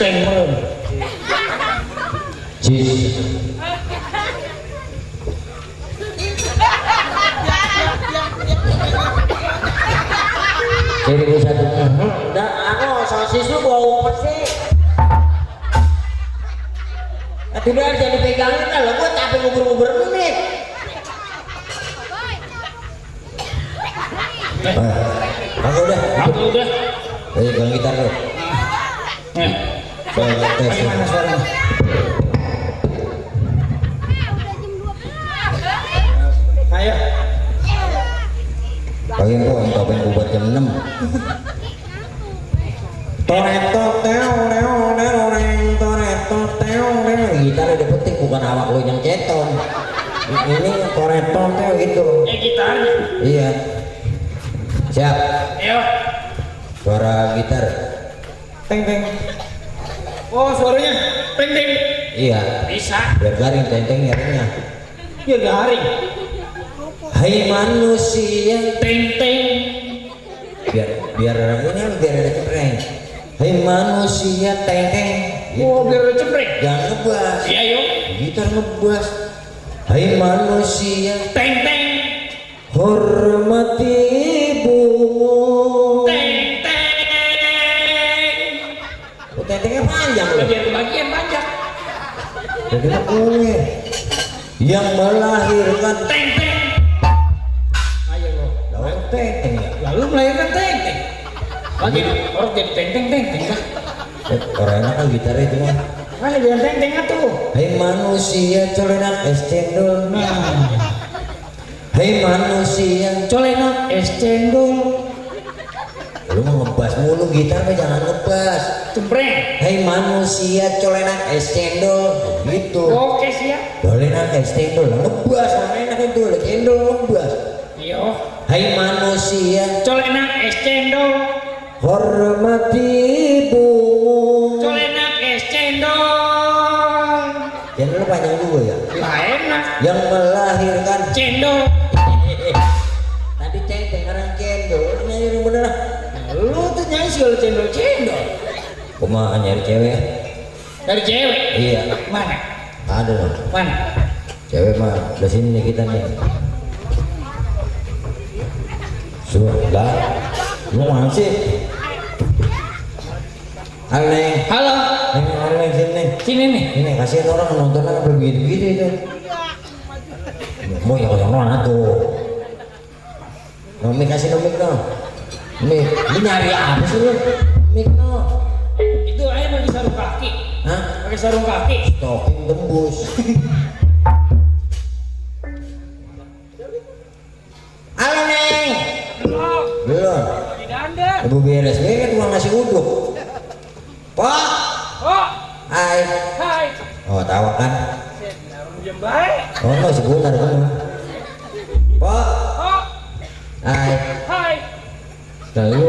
Esteng meren. Jis. Jadi bisa tuh. Dan aku sosis lu bawa umpet sih. Udah jadi pegangin kan lo, gue capek ngubur-ngubur nih. Aku udah. Ayo pegang gitar lo. Bagaimana suaranya? Ayo. Pagi kok entah pengen buat jam 6. Toreto teo teo teo toreto teo teo. Gitar udah petik bukan awak lo yang ceton. Ini toreto teo gitu. Gitarnya. Iya. Siap. Ayo. Suara gitar. Teng teng. Oh suaranya teng teng. Iya. Bisa. Biar garing teng-teng nyarinya. Biar garing. Hai manusia. Teng teng. Biar ada cepreng. Hai manusia teng-teng. Oh biar ada cepreng. Jangan ngebas. Iya yuk. Gitar ngebas. Hai manusia Teng teng. hormati ibumu. Teng teng. Oh, teng-tengnya panjang loh. Biar kebagian panjang. Jadi gue yang melahirkan Teng teng. Ayo lo. lawan teng-teng ya. Lalu melahirkan teng teng. Lagi orang jadi teng teng teng teng. Orang enak kan gitar itu mah. Mana jangan teng teng tuh. Hai manusia colenak es cendol. Hai manusia Colenak es cendol. lu mau ngebas mulu gitar mah jangan ngebas. Cempreng. Hai manusia colenak es cendol gitu. Oke siap. Colenak es cendol ngebas mana enak itu le cendol ngebas. Iyo. Hai manusia Colenak es cendol. hormati ibumu. Colenak es cendol. Cendol lu panjang juga ya. Lah enak. Yang melahirkan Cendol. tadi cendol sekarang cendol nyanyi yang bener. Lu tuh nyanyi segala cendol cendol. Kumaha nyari cewek? Dari cewek. Iya. Mana? Ada dong. Mana? Cewek mah di sini nih kita nih. Sudah. Lu mana sih? Halo Neng. Halo. Neng sini. Sini nih. Ini kasihan orang nonton apa begitu-begitu itu. Mau ya orang tuh. Mik kasih nomik no. Mik, ini nyari apa sih lu? Mik no. Itu ayah pakai sarung kaki. Hah? Pakai sarung kaki. Stocking tembus. Halo Neng. Belum. Tidak ada. Ibu beres tukang nasi uduk. Pak. Oh. Hai. Hai. Oh tawa kan? Jam baik. Oh no sebentar kan. Pak. Oh. Hai. Hai. Lalu.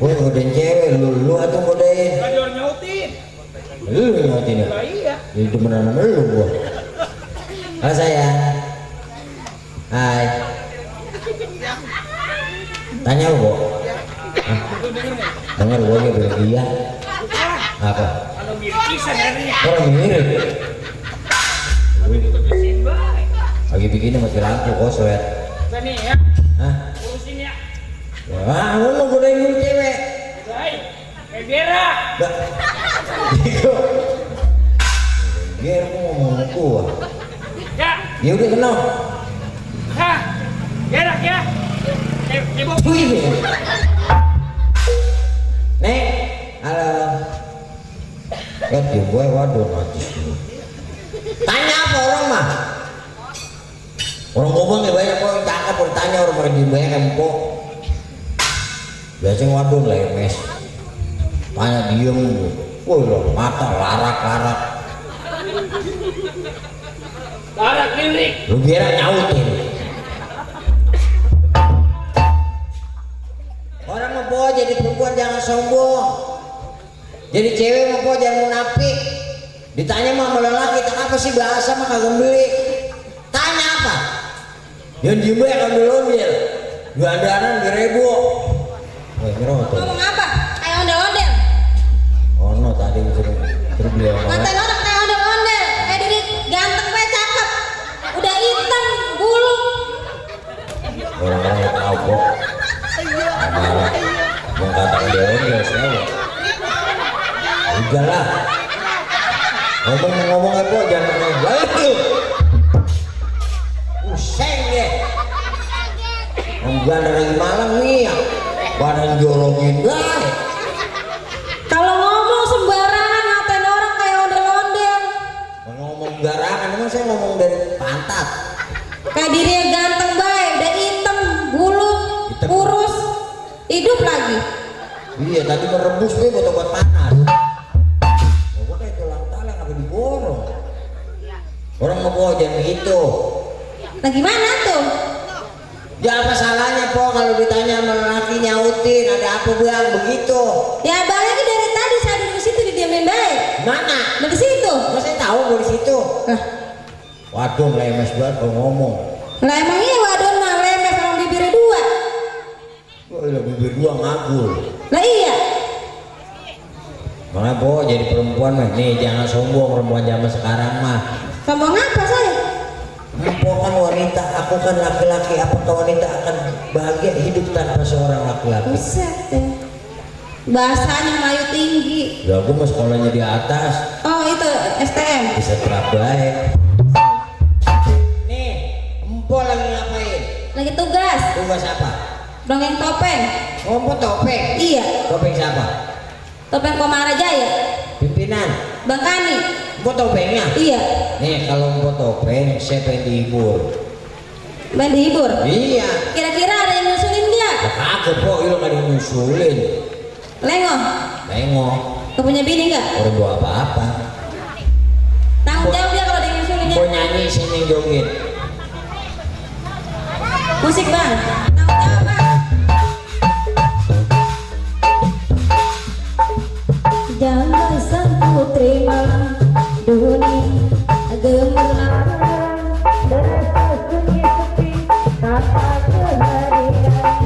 Gue ngodain cewek lu atau ngodain? Ada orang nyautin. Lu nyautin ya? Lah iya. Jadi temenan sama lu gua. Halo sayang. Hai. Tanya lu, Bo. Dengar gua nih Belgia. Apa? Kalau mirip kisah dari. Orang mirip. Bersihin baik. Lagi bikinnya mati lampu koslet. Sini ya. Hah? Urusin ya. Wah, lu mau godain dulu cewek. Baik. Kayak Gera. Gitu. Biar mau ngomong sama gua. Ya. Ya udah kenal. Hah. Gera ya. Ibu. Wih. Nek, halo. Di gue waduh mati. Tanya apa orang mah? Orang ngomong ya banyak kok yang cakep bertanya orang pergi banyak kan kok. Biasanya waduh lah ya mes. Tanya diem. Woi loh mata larak. Larak lirik. Lu biar nyautin. Orang mau bawa jadi perempuan jangan sombong. Jadi cewek mau bawa jangan munafik. Ditanya mah sama lelaki kenapa sih bahasa mah kagak beli. Tanya apa? Yang diem ya kan ondel-ondel. Dua andaran 2.000. Woi ngerokok. Ngomong apa? Kayak ondel-ondel. Oh no Enggak lah. Ngomong-ngomong apa jangan lalu. Useng deh. Enggak dari Malang nih ya. Badan jorongin dah. Kalau ngomong sembarangan ngatain orang kayak ondel-ondel. Ngomong sembarangan, emang saya ngomong dari pantat. Kayak dirinya ganteng baik, udah hitam, bulu, kurus, hidup lagi. Iya tadi merebus gue buat obat panas. Gue kayak tulang talang apa diborong. Orang mau jangan begitu. Nah gimana tuh? Ya apa salahnya po kalau ditanya sama laki nyautin ada apa bang begitu? Ya abangnya kan dari tadi saya duduk di situ didiamin baik. Mana? Nah di situ. Kok saya tahu gue di situ. Nah, Waduh lemes banget kalau ngomong. lah emang iya wadon mah lemes orang bibirnya dua. Gue bibir dua ngagul. Lah iya. Makanya po jadi perempuan mah nih jangan sombong perempuan zaman sekarang mah. Sombong apa saya? Aku kan wanita, aku kan laki-laki. Apakah wanita akan bahagia hidup tanpa seorang laki-laki? Buset deh. Bahasanya Melayu tinggi. Ya aku mau sekolahnya di atas. Oh itu STM. Bisa terbaik. Nih, empo lagi ngapain? Lagi tugas. Tugas apa? Dongeng topeng. Empo topeng. Iya. Topeng siapa? Topeng Komara Jaya. Pimpinan. Bang Kani. Empo topengnya? Iya. Nih kalau empo topeng, saya pengen dihibur. Main dihibur. Iya. Kira-kira ada yang nyusulin dia? Aku po, lo nggak nyusulin. Lengo. Tengok, Kau punya bini nggak? orang bawa apa-apa. Tanggung jawab dia kalau ada yang nyusulinnya. Mau nyanyi sini joget. Musik bang. Tanggung jawab bang. Jangan sang putri malam dunia gemerlap derasa sunyi sepi tanpa kehadiran.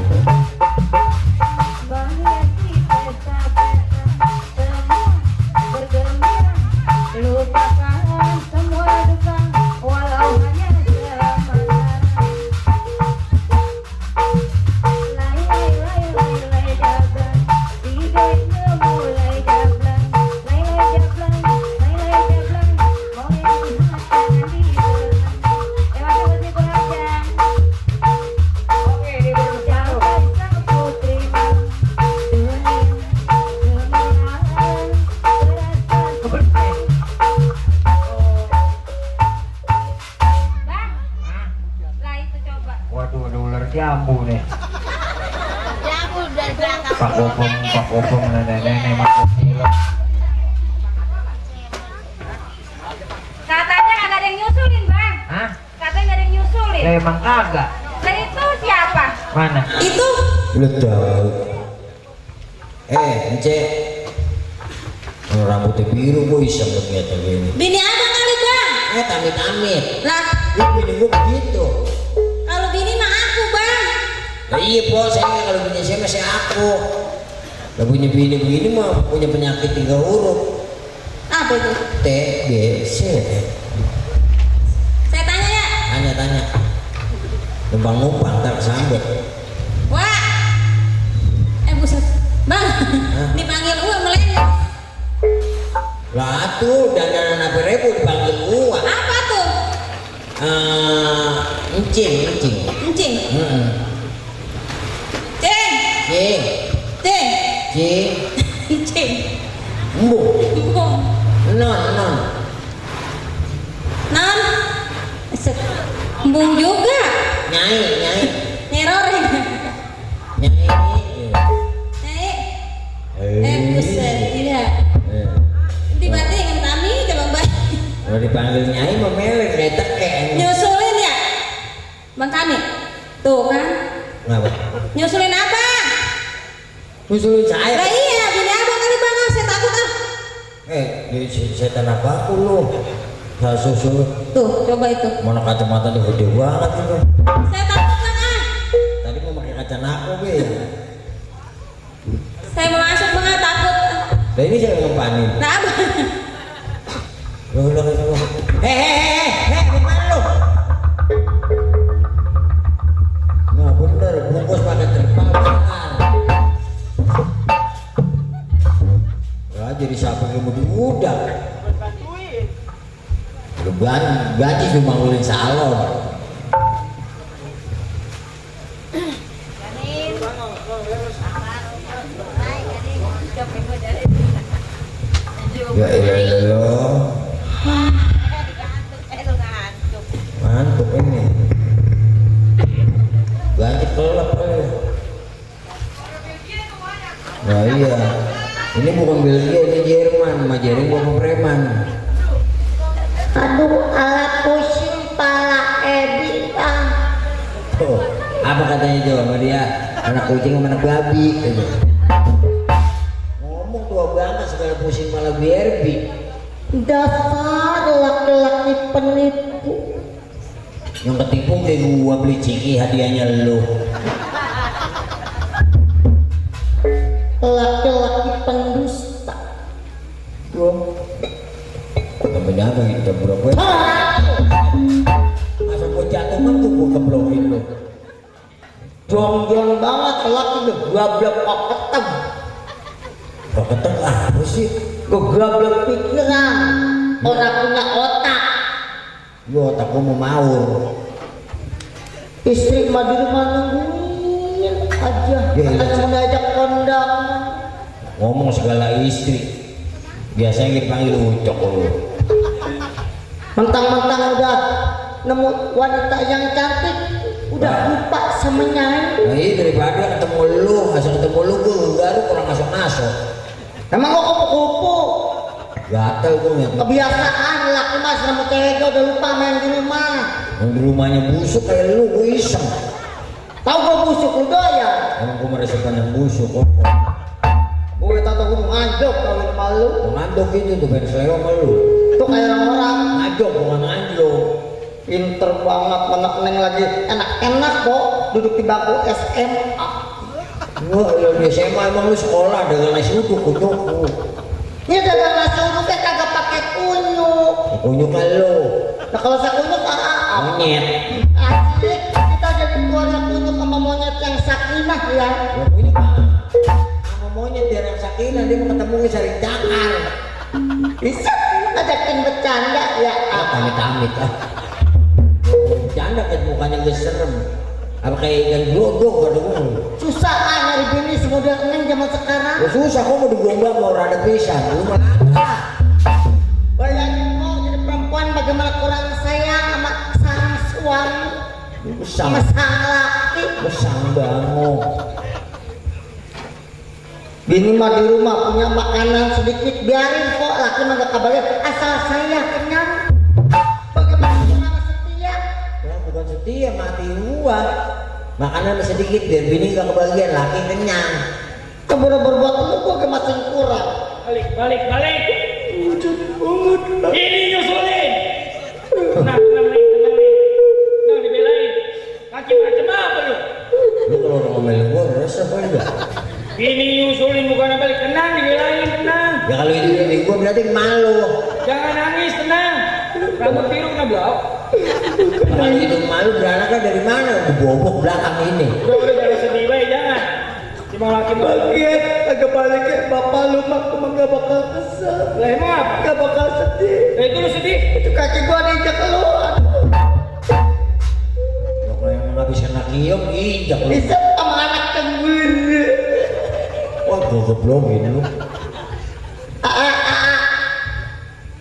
Menghiasi pesta-pesta semua bergembira, lupakan semua duka walau hanya sementara. Lay lay lay lay lay jablan, tidaknya mulai jablan. Lay lay jablan, lay lay jablan, mau yang dihangat jangan dibelan. Masih belajar. Oke, dibelan. Sang putri malam dunia gemerlap terasa Bang, lah itu coba. Waduh, ada ular jambu nih. Jambu dari belakang. Pak Opung, nenek-nenek masuk film. Katanya kagak ada yang nyusulin, Bang. Hah? Katanya nggak ada yang nyusulin. Emang kagak. Lah itu siapa? Mana? Itu Lu tahu? Ence, kalau rambutnya biru gue iseng lihat ini. bini abang kali, Bang. Tamit-tamit. Lah, Lu bini gue begitu. kalau bini mah aku, Bang. Nah iya po, saya nggak kalau punya saya masih aku. Lah punya bini begini mah punya penyakit 3 huruf. Apa itu? TBC. Saya tanya ya. Tanya-tanya. Numpang-numpang tak sambut. Wah. Buset. Bang, dipanggil gua melengos. Lah tuh dandanan apa rebu dipanggil gua. Apa tuh? Encing. Encing. Heeh. Cing. Cing. Cing. Cing. Cing. Embu. Bung. Non. Non. Set. Bung juga. Nyai. Nyerorin. Nyai. Nyai. Buset. Iya. Tiba-tiba dengan kami coba baik. Kalau dipanggil nyai memelek kayak teken. Nyusulin ya? Bang Kani. Tuh kan. Kenapa? Nyusulin apa? Nyusulin saya. Lah iya, bini abang kali Bang, saya takut ah. Setan apa aku lu? Saya susul. Tuh, coba itu. Mana kacamata dia gede banget itu. Saya takut Bang ah. Tadi mau pakai kacamata aku be. Saya mau masuk Bang ah, takut. Nah ini saya ngempanin. Nah, apa? Loh. Hei, di mana lu? Nah bener, bungkus pakai terpal bakar. jadi siapa yang mau diudak? Gaji cuma ngulin salon. Ya ilah, mantap ini. Gaji kelap Nah iya, ini bukan Belgia, ini Jerman. Sama Jerman gua preman. Aduh, ala pusing pala Ebi Tuh, apa katanya itu sama dia? Anak kucing sama anak babi gitu. Ngomong tua banget segala pusing malah BRB. dasar laki-laki penipu. Yang ketipu kayak gua beli ciki hadiahnya lu. Laki-laki pendusta. Gua apa kita berapa? Masa gua jatuh kan tuh gua keblokin lu. Jong-jong banget laki udah gablek keteng. Keteng apa sih? Gablek pikiran. Orang punya otak. Lu otak gua mau maur. Istri mah di rumah nungguin aja. Ya, Ada iya. mau ngajak kondangan. Ngomong segala istri. Biasanya dipanggil ucok lu. Mentang-mentang udah nemu wanita yang cantik, udah lupa sama nyai. Nah iya daripada ketemu lu, asal ketemu lu gua baru kurang masuk-masuk. Emang kok kupu-kupu? Gatel gua ya. Kebiasaan laki mas nemu cewek udah lupa main di rumah. Yang di rumahnya busuk kayak lu, gua iseng. Tahu gua busuk lu doyan. Emang gua merasa pandang busuk kok. Gue tahu gua nganjok kawin malu. Ngandok gitu tuh pengen selewang sama lu. Tuh kayak orang-orang Ngajok bukan ngandok. pinter banget anak neng lagi enak-enak kok duduk di bangku SMA. Wah, di SMA emang lu sekolah dengan nasi uduk kunyuk. Ini dagang nasi uduknya kagak pakai kunyuk. Kunyuk kan lu. Nah kalau saya kunyuk Monyet. asik kita jadi keluarga kunyuk sama monyet yang sakinah ya. Ya kunyuk mah sama monyet dia yang sakinah, dia mau ketemu sering cakar. Bisa ngajakin bercanda ya. Amit-amit ah. Bercanda kan mukanya gue serem. Apa kayak ikan glodok ada gue. Susah nyari bini semodel neng zaman sekarang. Ya susah kok mau digombang mau rada pisan. Lu mah Bayangin kok jadi perempuan bagaimana kurang sayang sama sang suami besang, sama sang laki. besang banget. Bini mah di rumah punya makanan sedikit biarin kok laki mah gak kabarin asal saya kenyang. Bagaimana orang setia? Ya bukan setia mati gua. Makanan sedikit biar bini gak kebagian, laki kenyang. Keburu berbuat lu gua masih kurang. Balik. Ini nyusulin. Tenang, dibelain. Kaki macam apa lu? Lu kalau udah ngomel gua resep aja. Ini nyusulin bukan balik. Tenang, dibelain, tenang. Ya kalau itu bini gua berarti malu. Jangan nangis, tenang. Rambut biru kena blau. Kalau itu malu beranaknya dari mana? Dibobok belakang ini. Udah jangan sedih, baik jangan. Cuma laki Bagian agak baliknya bapak lu mah cuma gak bakal kesel. Lah emang apa? Gak bakal sedih. Lah itu lu sedih. Itu kaki gua diinjak keluar. Ya kalau yang menghabiskan nakium injak lu. Bisa sama anak cemburu. Wah gua goblongin lu.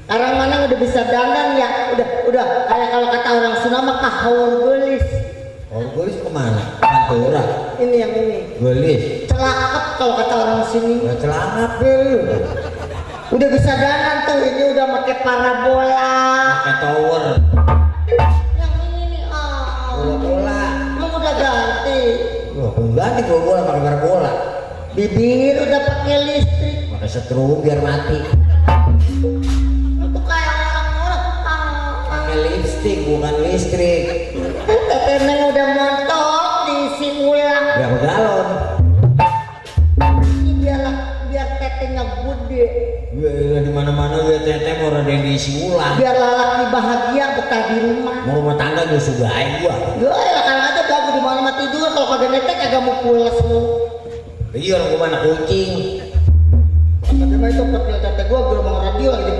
Orang mana udah bisa dandan ya? Udah kayak kalau kata orang Sunda mah kahawur gelis. Oh gelis kemana? Pantura. Ini yang ini. Gelis. Celakap kalau kata orang sini. Gak celana lu. Udah bisa dandan tuh, ini udah pakai parabola. Pakai tower. Yang ini nih, Bola-bola. emang udah ganti. Wah ganti bola pakai parabola. Bibir udah pakai listrik. Pakai setrum biar mati. Itu kayak orang-orang. Pakai lipstick bukan listrik. Tetenya udah montok diisi ulang. Berapa galon? Ini biar tetenya gede. Ya di mana-mana gue teteh mau ada yang diisi ulang. Biar lelaki bahagia betah di rumah. Mau rumah tangga gue sugahin gua. Ya kan ada gagu di mana mati tidur kalau kagak netek kagak mau pulas lu. Iya orang gua anak kucing. Kata Cuma itu petil tete gua gelombang radio lagi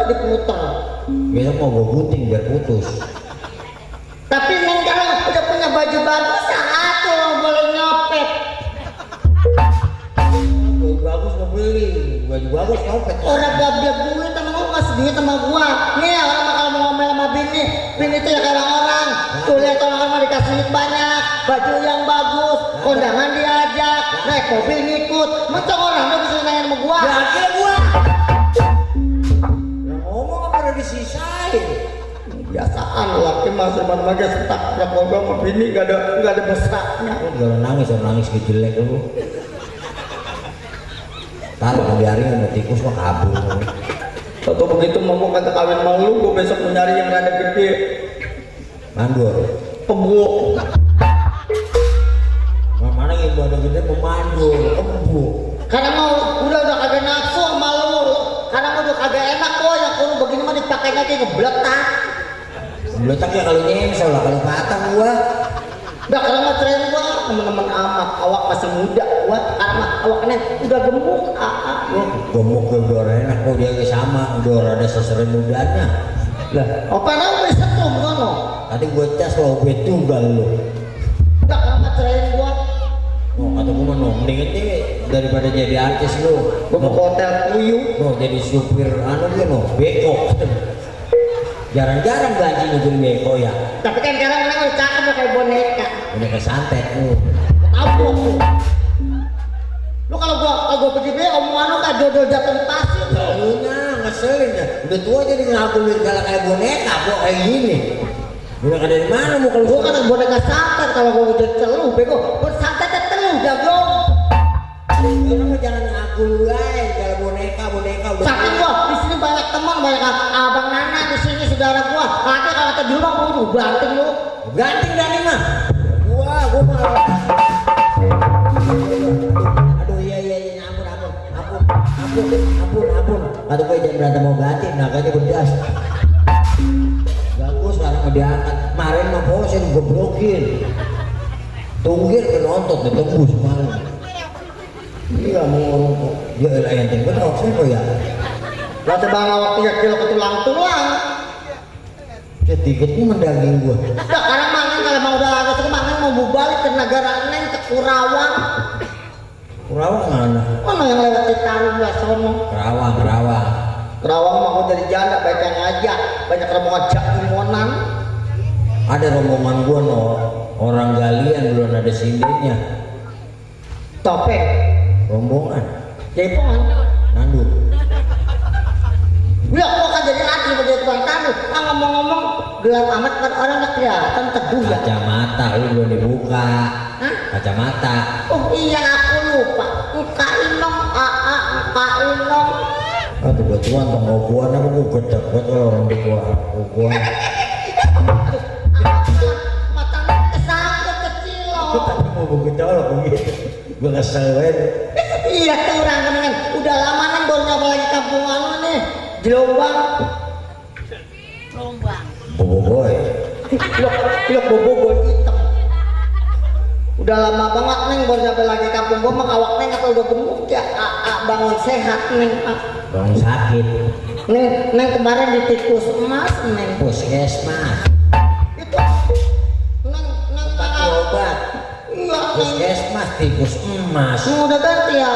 diputer. Besok mau gue gunting biar putus. Tapi neng kalau udah punya baju bagus satu boleh nyopet. Baju bagus mau beli, baju bagus nyopet. Orang gablek duit sama lu ngasih duit sama gua. Nih orang kalau mau ngomel sama bini tuh ya kayak orang. Tuh lihat orang mah dikasih duit banyak, baju yang bagus, kondangan diajak, naik mobil ngikut. Macam orang tuh bisa nanya sama gua. Ya akhirnya gua. Yang ngomong apa udah disisain. Biasaan laki masih mana setak ya kalau sama bini gak ada mesraknya. Lu jangan nangis, orang nangis gitu jelek lu. Taruh biarin sama tikus mah kabur. Atau begitu mau gua kata kawin sama lu, gua besok mau nyari yang rada gede. Mandur. Pembuk. Mana yang gua ada gede pemandur, kebuk. Karena mau udah kagak nafsu sama lu. Karena mau udah kagak enak kok yang kudu begini mah dipakainya kayak ngebletak. Letak ya kalau nyengsel lah, kalau patah gua. Udah karena mah tren gua temen-temen amat awak masih muda gua karena awaknya udah gemuk Gemuk udah enak kok dia sama, udah ada seserem mudanya. lah apa namanya bisa tuh ngono Tadi gua cas lo gue tunggal lo. udah karena tren gua Oh kata gua mah mendingan deh daripada jadi artis lo. gua mau ke hotel puyuh Jadi supir anu dia no, beko. Jarang-jarang gaji mobil beko ya. tapi kan sekarang orang udah cakep udah kayak boneka Udah kesantet lu. tahu lu kalau gua begini omongan lu kayak dodol jatuh di pasir Tahunya ngeselin ya. Udah tua jadi ngakuin kalau kayak boneka kok kayak gini. Boneka dari mana mau kalau gua kan boneka santet kalau gua udah teluh bego gua santetnya teluh jago Kenapa jangan ngaku lu aja kalau boneka udah. saking gua di sini banyak teman banyak abang Nana di sini saudara gua nanti kalau ke di rumah gua tuh banting lu Ganting dari mah. Gua mah. Aduh iya ampun. Kata gue jangan berantem mau ganti, naganya bedas. Bagus sekarang mau diangkat. Kemarin mah posen gue blokin. Tunggir penonton ditembus malu. Iya mau dia elah yang tinggal kok siapa ya? Lati bang awak 3 kilo ke tulang Sedikitnya mendaging gua. nah karena mangan kalau mau udah agak suka mangan mau balik ke negara Neng ke Kurawang Kerawang mana? mana yang lewat di Tarung lah sono Kerawang. Kurawang mah mau jadi janda baik yang ngajak banyak rombongan jakimonan Ada rombongan gua no, orang galian belum ada sindinya. topeng Rombongan jaipongan nanduk. ya gua kan jadi artis sebagai tukang tani ngomong-ngomong gelap amat kan orang gak kelihatan teduh ya Kacamata lu belum dibuka. Hah? Kacamata. Oh iya aku lupa muka inong muka inong Aduh buat tuan tong obuan apa gua gedek buat orang tua obuan. matanya kesangkut kecil loh Tapi mau gue colok begitu. Gua kesel banget. iya tuh orang kan udah lama kan baru nyoba lagi kampung anu nih Jombang Boboiboy. Pilok bobo hitam udah lama banget neng baru nyampe lagi kampung gua mah awak neng atau udah gemuk ya bangun sehat neng Bang sakit. neng kemarin di tikus emas neng Puskesmas. itu neng Pakai obat. iya neng Puskesmas tikus emas. udah ganti ya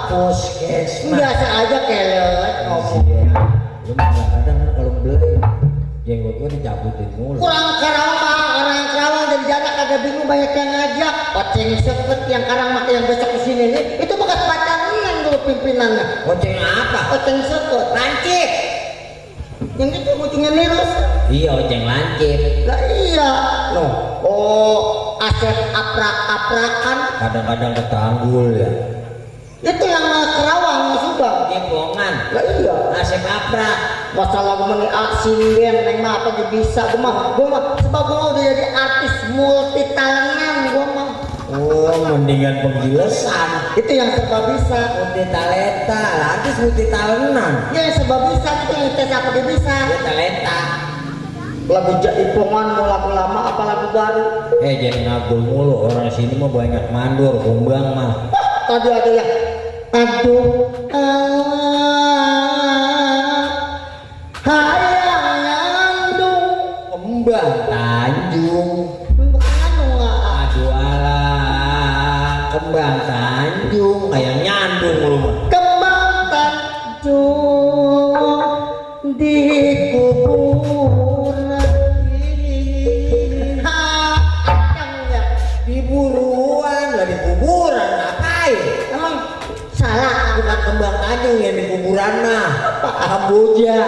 Puskesmas. biasa aja kelet ngomong Lu kadang-kadang kan kalau beli jenggot gua dicabutin mulu. kurang Karawang mah orang yang Karawang dari jana kagak bingung banyak yang ngajak oceng sepet yang Karang mah yang besok kesini nih itu bekas pacar neng dulu pimpinannya Oceng apa? oceng sepet Lancip. yang itu kucingnya nirus Iya oceng lancip. lah iya no oh aset aprak-aprakan Kadang-kadang ketanggul ya. itu yang Karawang yang Subang Jembongan. lah iya Asep aprak. masalah gue nih sinden neng mah apa aja bisa gue mah sebab gue udah jadi artis multi talentan gue mah Oh mendingan penggilesan. itu yang serba bisa Multi talenta. Artis multi talentan. ya yang serba bisa itu yang tes apa dia bisa Dia talenta. lagu jaipongan mau lagu lama apa lagu baru Jangan ngabul mulu. Orang sini mah banyak mandur, kumbang mah. tadi ada yang aduh anu yang di kuburan mah Kamboja.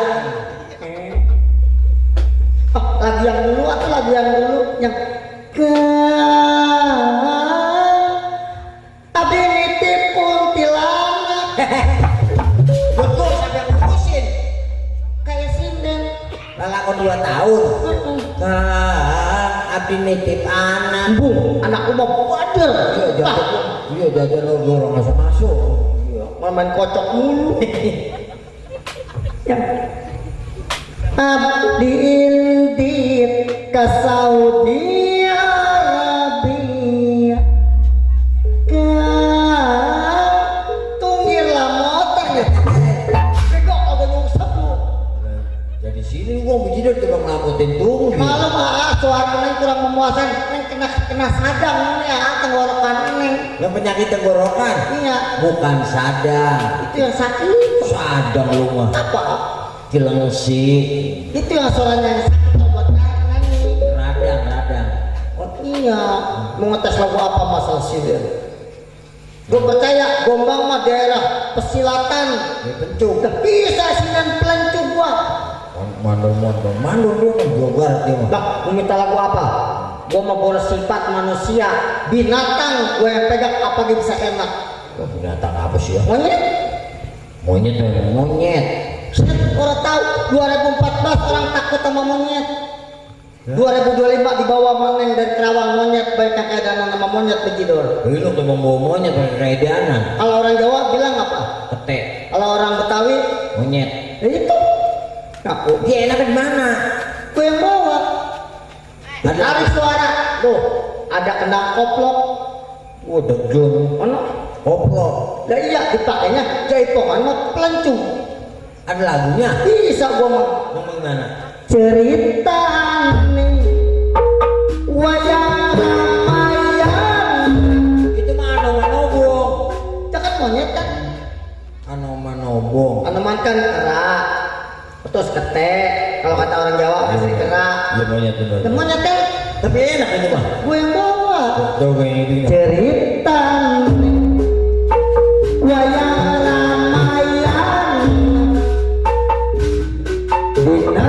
Oh, lagu yang dulu atau lagu yang dulu yang tapi nitip kuntilanak Betul sampai ngurusin. kayak sinden. Lalakon 2 tahun. Abdi nitip anak. Bu, anakku mau bader. Iya jajan orang masuk. Main kocok mulu. Ya. Abdi indit ke Saudi Arabia. Tunggir lah motor ya. Bego kagak nyungsep lu. Jadi sini gua begitu coba ngelakutin tunggu. Malu mah suara neng kurang memuaskan. Neng kena sadang ya tenggorokan neng. Yang penyakit tenggorokan. Iya. Bukan sadang. Itu yang sakit. Sadang lu mah. Apa? Cilengsi. Itu yang suaranya yang sakit buat nani. Radang. Oh iya, mau ngetes lagu apa masalah silir? Gue percaya Gombang mah daerah pesilatan. Ya pencuk. Udah bisa sinan pelancu gua. Mandor lu kan Jawa Barat dia mah. Lah, mau minta lagu apa? Gua mau bersifat manusia, binatang. Gue yang pegang apa dia bisa enak? Wah, binatang apa sih ya? Monyet. Monyet. Saya orang tahu 2014 orang takut sama monyet. 2025 dibawa Maneng dari Kerawang monyet banyak yang keadaan nama monyet bejidor. Lu tuh mau monyet pakai keedanan. Kalau orang Jawa bilang apa? Ketek. Kalau orang Betawi Monyet. ya itu. Aku Dia enak di mana? gue yang bawa. Ada Tarik suara. Tuh, ada kendang koplok. Wah, dejun. Ono. Koplo. Lah iya dipakainya jaipongan mah pelancu. Ada lagunya. Bisa gua mah. Ngomong mana? Cerita nih wayang ramayan. Itu mah Anomanobong. Jangan monyet kan. Anomanobong. Anoman kan kera. Terus ketek. Kalau kata orang Jawa pasti kera. Ya monyet bener. Dan monyet kan Tapi enak itu mah. gue yang bawa. Tuh kayak gini. Cerita nih wayang ramayan. Dina